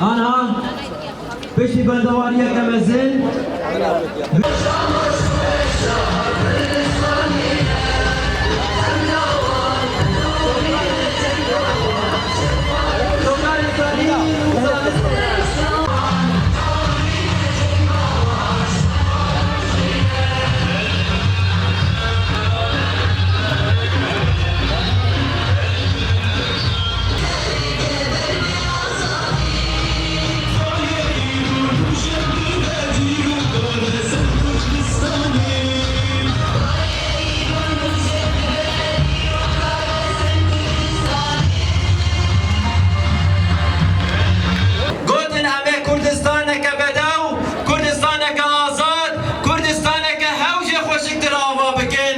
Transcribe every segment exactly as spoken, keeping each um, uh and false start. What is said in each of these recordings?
Ana, piştî bendewariyeke mezin. Gotin, em ê Kurdistaneke bedew, Kurdistaneke azad, Kurdistaneke hew jê xweşiktir ava bikin.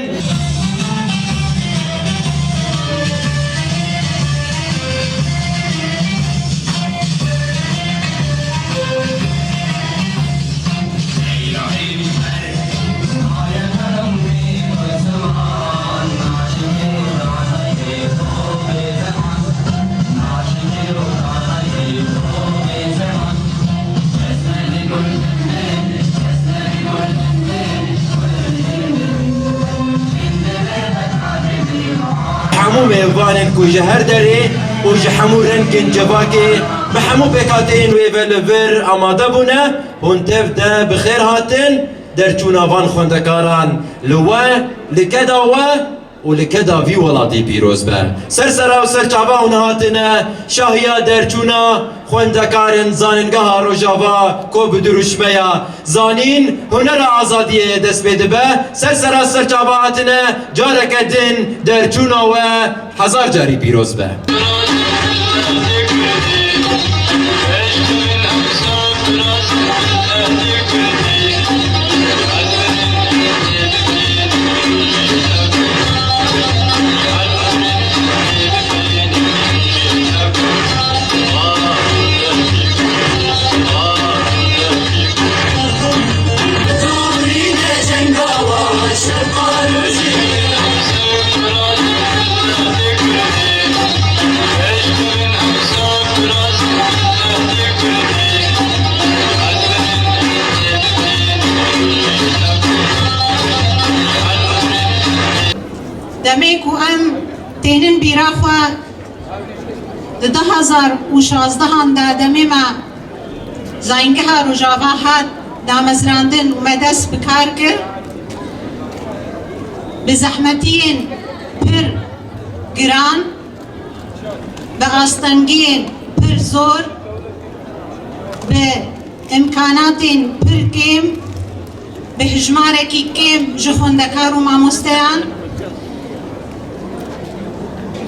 Hemû mêvanên ku ji her derê û ji hemû rengên civakê bi hemû pêkhateyên wê ve li vir amade bûne, hûn tev de bi xêr hatin. Derçûna van xwendekaran li we, li keda we û li keda vî welatî pîroz be. Ser sera û ser çava hûn hatine şahiya derçûna xwendekarên Zanîngeha Rojava ku bi dirûşmeya Zanîn, Hunera Azadiyê dest pê dibe. Ser sera ser çava hatine, careke din derçûna we hezar carî pîroz be. Demê ku em tênin bîra xwe, di du hazar û şazdehan de demê me Zanîngeha Rojava hat damezrandin û me dest bi kar kir, bi zehmetiyên pir giran, bi astengiyên pir zor, bi îmkanatên pir kêm, bi hijmarekî kêm ji xwendekar û mamosteyan,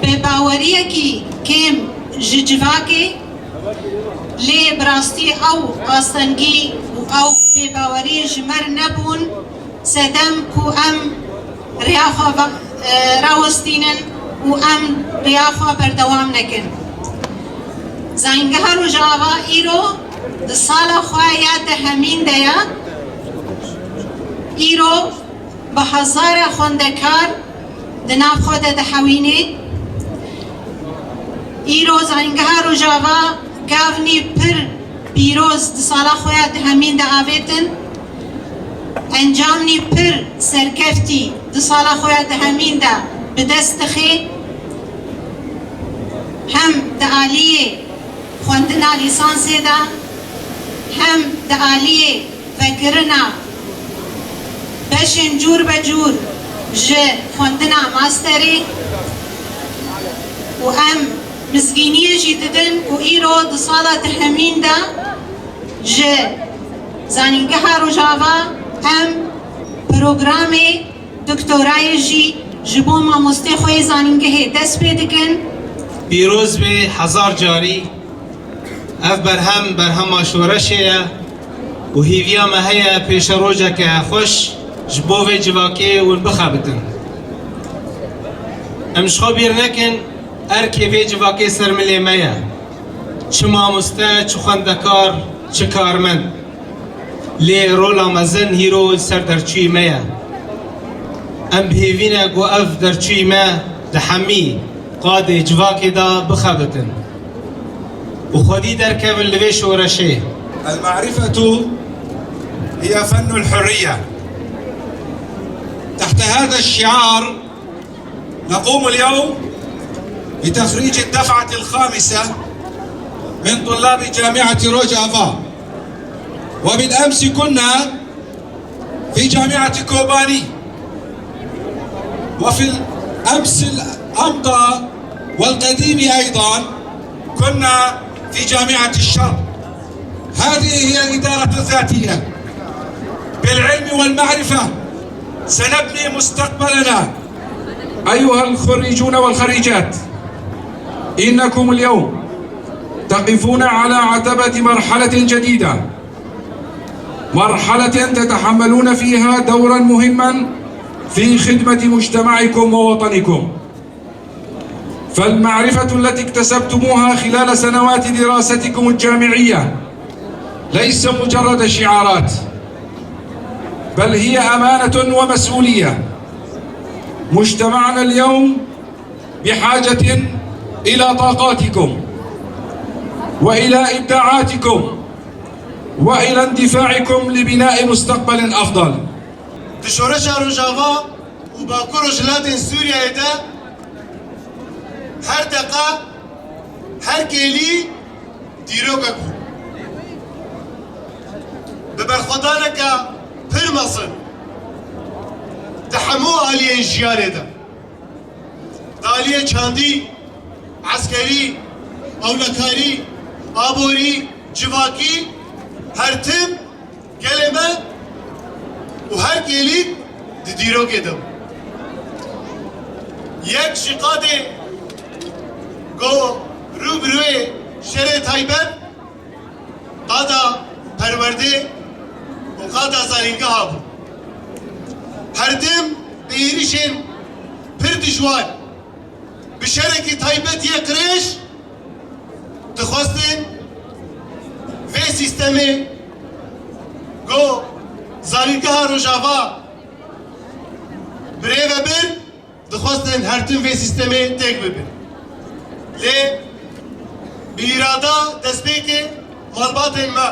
bi baweriyekî kêm ji civakê, lê bi rastî ew astengî û ew bêbawerî ji me re nebûn, sedem ku em rêya xwe ve-, e, rawestînin û em rêya xwe berdewam nekin. Zanîngeha Rojava îro di sala xwe ya dehemîn de ye. Îro bi hezara xwendekar di nav xwe de dihewînê. Îro Zanîngeha Rojava gavnî pir pîroz di sala xwe ya dihemîn de avêtin. Encamnî pir serkeftî di sala xwe ya dihemîn de bi dest dixê. Hem di aliyê xwendina lîsansê de, hem di aliyê vekirina beşên cûr be cûr ji xwendina masterê û em mizgîniyê jî didin ku îro di sala dihemîn de ji Zanîngeha Rojava em programê doktorayê jî ji bo mamostê xwe yê zanîngehê dest pê dikin. Pîroz bê hezar carî. Ev berhem, berhema şoreşê ye û hêviya me heye pêşerojeke xweş ji bo vê civakê hûn bixebitin. Em ji xwe bîr nekin, erkê vê civakê ser milê me ye. Çi mamoste, çi xwendekar, çi karmend. Lê rola mezin hîro li ser derçûyî me ye. Em bi hêvî ne ku ev derçûyî me di hemî qadê civakê de bixebitin. û xwedî derkevin li vê şoreşê. المعرفة هي فن الحرية. تحت هذا الشعار نقوم اليوم بتخريج الدفعة الخامسة من طلاب جامعة روجافا. وبالأمس كنا في جامعة كوباني، وفي الأمس المضى والقديم أيضًا كنا في جامعة الشرق. هذه هي الإدارة الذاتية. بالعلم والمعرفة سنبني مستقبلنا. أيها الخريجون والخريجات، إنكم اليوم تقفون على عتبة مرحلة جديدة، مرحلة تتحملون فيها دورا مهما في خدمة مجتمعكم ووطنكم. فالمعرفة التي اكتسبتموها خلال سنوات دراستكم الجامعية ليس مجرد شعارات، بل هي أمانة ومسؤولية. مجتمعنا اليوم بحاجة إلى طاقاتكم وإلى إبداعاتكم وإلى اندفاعكم لبناء مستقبل أفضل. Di şoreşa Rojava û Bakur Rojhilatên Sûriyeyê de her deqa, her kêlî dîrokek bû. Bi berxwedaneke pir mezin di hemû aliyên jiyanê de, di aliyê çandî, eskerî, ewlekarî, aborî, civakî, her tim gelê me û her kêlî di dîrokê de bû. Yek ji qadê ku rû bi rûyê şerê taybet, qada perwerdê û qada zanîngeha bû. Her tim bi êrîşên pir dijwar, bi şerekî taybet yê qirêj dixwestin vê sîstemê ku zanîngeha Rojava bi rê ve bir, dixwestin her tim vê sîstemê têk bibin. Lê bi îrada destpêkê malbatên me,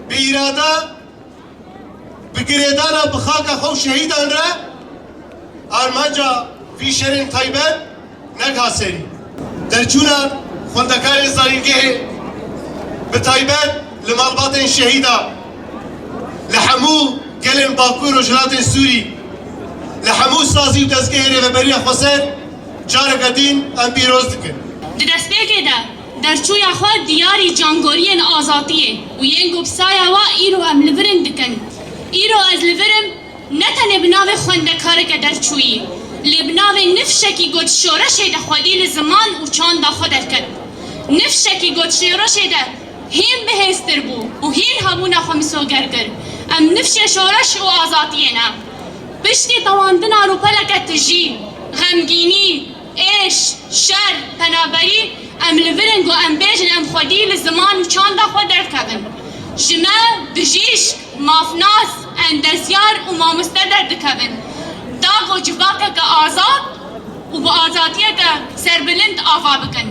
bi îrada bi girêdana bi xaka xwe û şehîdan re armanca vî şerên taybet negiha serî. Derçûna xwendekarên zanîngehê, bi taybet li malbatên şehîda, li hemû gelên Bakur û Rojhilatên Sûrî, li hemû sazî û dezgehê Rêveberiya Xweser careke din em pîroz dikin. Di destpêkê de derçûya xwe diyarî cangoriyên azadiyê û yên ku bi saya we îro em li vir in dikin. Îro ez li vir im ne tenê bi navê xwendekareke derçûyî, lê bi navê nifşekî ku di şoreşê de xwedî li ziman û çanda xwe derket. Nifşekî ku di şoreşê de hîn bihêztir bû û hîn hebûna xwe misoger kir. Em nifşê şoreş û azadiyê ne. Piştî tewandina rûpeleke tijî, xemgînî, êş, şer, penaberî, em li vir in ku em bêjin em xwedî li ziman û çanda xwe derkevin. Ji me bijîşk, mafnas, endezyar û mamoste derdikevin. Da ku civakeke azad û bi azadiyeke serbilind ava bikin.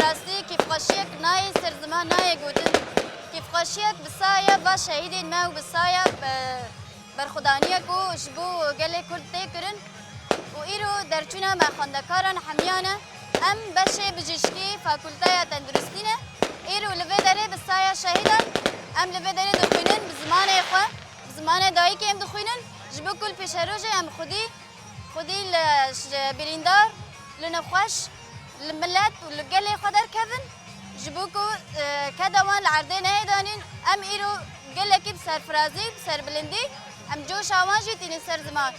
Rastî kêfxweşiyek nayê ser ziman nayê gotin. Kêfxweşiyek bi saya va şehîdên me û bi saya, e, berxwedaniyek ku ji bo gelê Kurd tê kirin û îro derçûna me xwendekaran hemiyan e. Em beşê bijîşkî Fakulteya Tenduristî ne. Îro li vê derê bi saya şehîdan em li vê derê dixwînin bi zimanê xwe, bi zimanê dayikê em dixwînin, ji bo ku li pêşerojê em xwedî, xwedî li ş-, birîndar, li nexweş, li milet û li gelê xwe derkevin, ji bo ku, e, keda wan li erdê nehê danîn, em îro gelekî bi serfirazî, bi serbilindî, em coşa wan jî tînin ser ziman.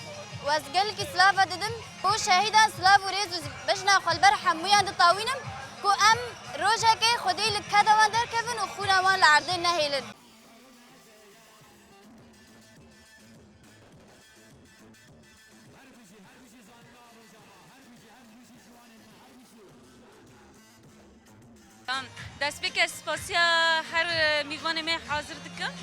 Û ez gelekî silav ve didim, bo şehîdan silav û rêz û bejna xwe li ber hemûyan ditawînim, ku em rojekê xwedî li keda wan derkevin û xûna wan li erdê nehêlin. Tamam. Destpêkê ez spasiya her, e, mîvanê me hazir dikim.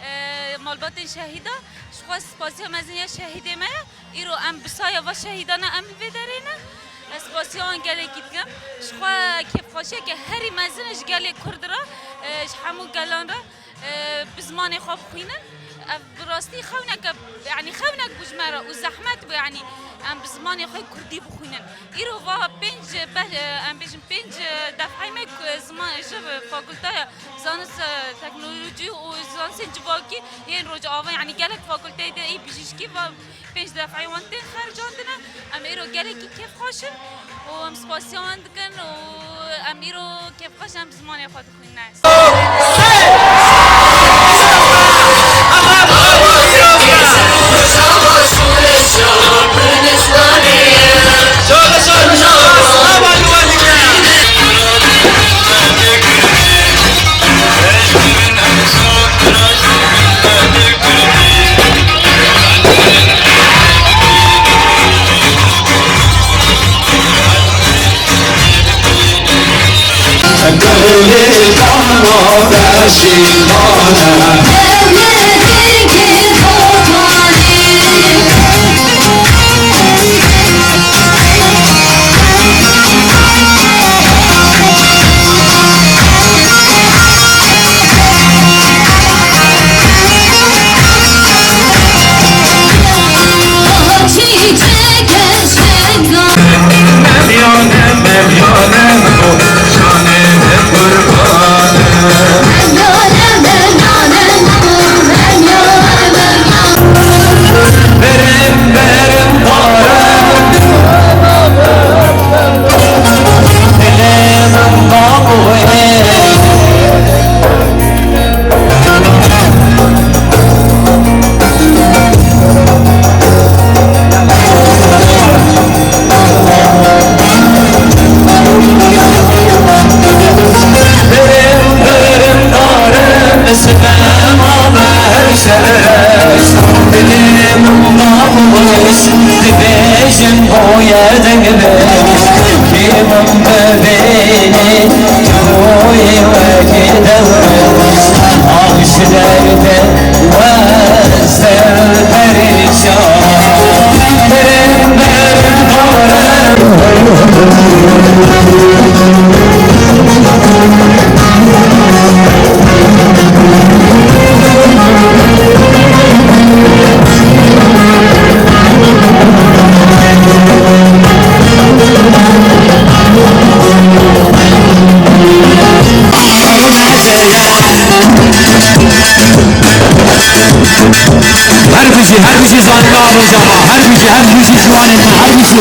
E, malbatên şehîda, ji xwe spasiya mezin ya şehîdê me ye. Îro em bi saya va şehîdana em li vê derê ne. Ez spasiya wan gelekî dikim. Ji xwe kêfxweşiyeke herî mezin e ji gelê Kurd re, e, ji hemû gelan re. E, bi zimanê xwe bixwînin. Ev bi rastî xewneke, yanî xewnek bû ji me re û zehmet bû, yanî em bi zimanê xwe kurdî bixwînin. Îro va pênc, be-, e, em bêjin pênc, e, defayê me ku ziman ji fakulteya zanist, e, teknolojî û zanisên civakî yên Rojava, yanî gelek fakulteyê de yê bijîşkî va pênc defayê wan tên xercandine. Em îro gelekî kêfxweş in û em spasiya wan dikin û em îro kêfxweş in, em bi zimanê xwe dixwînin. Her bijî, her bijî zanîna Rojava, her bijî, her bijî ciwanê me, her bijî.